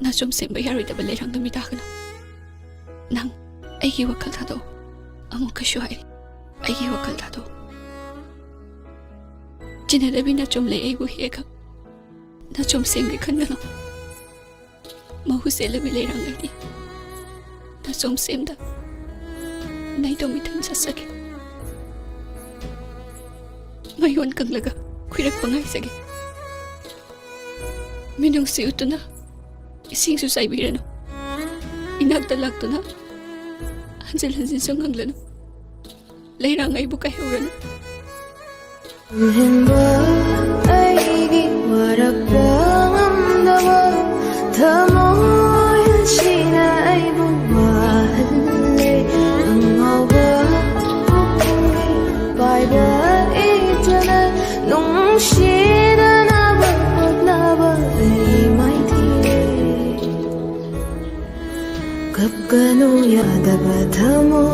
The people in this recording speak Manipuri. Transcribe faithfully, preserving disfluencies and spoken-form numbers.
ꯅꯥꯆꯣꯝ ꯁꯦꯝꯕ ꯌꯥꯔꯣꯏꯗꯕ ꯂꯩꯔꯥꯡꯗ ꯃꯤ ꯇꯥꯒꯅꯨ꯫ ꯅꯪ ꯑꯩꯒꯤ ꯋꯥꯈꯜ ꯊꯥꯗꯣꯛꯑꯣ꯫ ꯑꯃꯨꯛꯀꯁꯨ ꯍꯥꯏꯔꯤ, ꯑꯩꯒꯤ ꯋꯥꯈꯜ ꯊꯥꯗꯣꯛꯑꯣ꯫ ꯆꯤꯟꯅꯗꯕꯤ ꯅꯥꯆꯣꯝ ꯂꯩ ꯑꯩꯕꯨ ꯍꯦꯛꯑꯒ ꯅꯥꯆꯣꯝ ꯁꯦꯝꯒꯦ ꯈꯟꯒꯅꯨ꯫ ꯃꯍꯨ ꯆꯦꯜꯂꯕꯤ ꯂꯩꯔꯥꯡ ꯑꯩꯗꯤ ꯅꯥꯆꯣꯝ ꯁꯦꯝꯗ ꯅꯥꯏꯇꯣꯝ ꯏꯊꯟ ꯆꯠꯆꯒꯦ꯫ ꯃꯌꯣꯟ ꯀꯪꯂꯒ ꯈꯨꯏꯔꯛꯄ ꯉꯥꯏꯖꯒꯦ꯫ ꯃꯤꯅꯨꯡꯁꯤ ꯎꯠꯇꯨꯅ ꯏꯁꯤꯡꯁꯨ ꯆꯥꯏꯕꯤꯔꯅꯨ꯫ ꯏꯅꯥꯛꯇ ꯂꯥꯛꯇꯨꯅ ꯍꯟꯖꯤꯟ ꯍꯟꯖꯤꯟꯁꯨ ꯉꯥꯡꯂꯅꯨ꯫ ꯂꯩꯔꯥꯡ ꯑꯩꯕꯨ ꯀꯥꯏꯍꯧꯔꯅꯨ꯫ ꯂꯨꯍꯦꯟꯕ ꯑꯩꯒꯤ ꯋꯥꯔꯛꯄ ꯉꯝꯗꯕ ꯊꯃꯣꯏ ꯑꯁꯤꯅ ꯑꯩꯕꯨ ꯋꯥꯍꯜꯂꯦ꯫ ꯑꯉꯥꯎꯕ ꯄꯨꯛꯅꯤꯡꯒꯤ ꯄꯥꯏꯕ ꯏꯆꯅ ꯅꯨꯡꯁꯤꯅꯅꯕ ꯍꯣꯠꯅꯕ ꯑꯩ ꯃꯥꯏꯊꯤꯔꯦ꯫ ꯀꯞꯀꯅꯨ ꯌꯥꯗꯕ ꯊꯃꯣꯏ